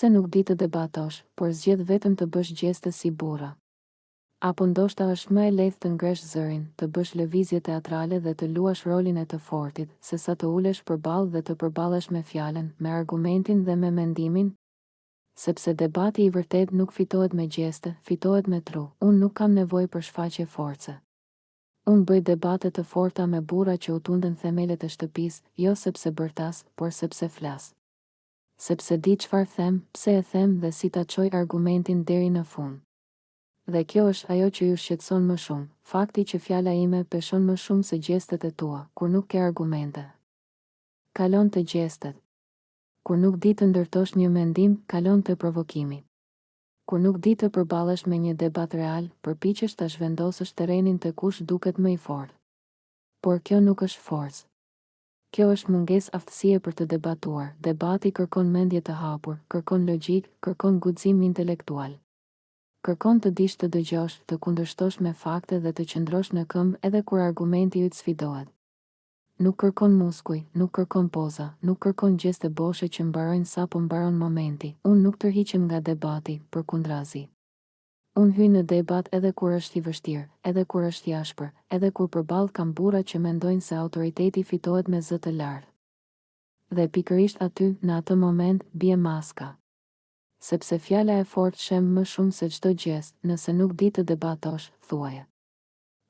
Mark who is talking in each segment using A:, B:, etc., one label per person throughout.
A: Pse nuk di të debatosh, por zgjedh vetëm të bësh gjeste si burra? Apo ndoshta është më e lehtë të ngresh zërin, të bësh lëvizje teatrale dhe të luash rolin e të fortit, sesa të ulesh përballë dhe të përballesh me fjalën, me argumentin dhe me mendimin? Sepse debati i vërtetë nuk fitohet me gjeste, fitohet me tru. Unë nuk kam nevojë për shfaqje force. Unë bëj debate të forta me burra që u tunden themelet e shtëpisë, jo sepse bërtas, por sepse flas. Sepse di çfarë them, pse e them dhe si ta çoj argumentin deri në fund. Dhe kjo është ajo që ju shqetëson më shumë, fakti që fjala ime peshon më shumë se gjestet e tua, kur nuk ke argumente. Kalon te gjestet. Kur nuk di të ndërtosh një mendim, kalon te provokimi. Kur nuk di të përballesh me një debat real, përpiqesh ta zhvendosësh terrenin te kush duket më i fortë. Por kjo nuk është forcë. Kjo është mungesë aftësie për të debatuar. Debati kërkon mendje të hapur, kërkon logjikë, kërkon guxim intelektual. Kërkon të dish të dëgjosh, të kundërshtosh me fakte dhe të qëndrosh në këmbë edhe kur argumenti yt sfidohet. Nuk kërkon muskuj, nuk kërkon poza, nuk kërkon gjeste boshe që mbarojnë sapo mbaron momenti. Unë nuk tërhiqem nga debati, përkundrazi. Unë hyj në debat edhe kur është i vështirë, edhe kur është i ashpër, edhe kur përballë kam burra që mendojnë se autoriteti fitohet me zë të lartë. Dhe pikërisht aty, në atë moment, bie maska. Sepse fjala e fortë shemb më shumë se çdo gjest, nëse nuk di të debatosh, thuaje.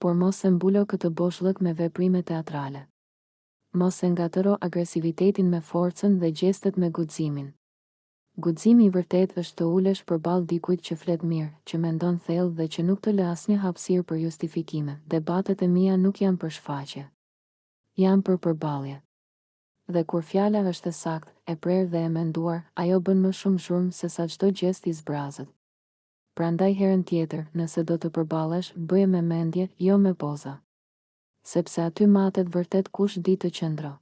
A: Por mos e mbulo këtë boshllëk me veprime teatrale. Mos e ngatërro agresivitetin me forcën dhe gjestet me guximin. Guximi i vërtetë është të ulesh përballë dikujt që flet mirë, që mendon thellë dhe që nuk të lë asnjë hapësirë për justifikime. Debatet e mia nuk janë për shfaqje. Janë për përballje. Dhe kur fjala është e saktë, e prerë dhe e menduar, ajo bën më shumë zhurmë sesa çdo gjest i zbrazët. Prandaj herën tjetër, nëse do të përballesh, bëje me mendje, jo me poza. Sepse aty matet vërtet kush di të qëndro.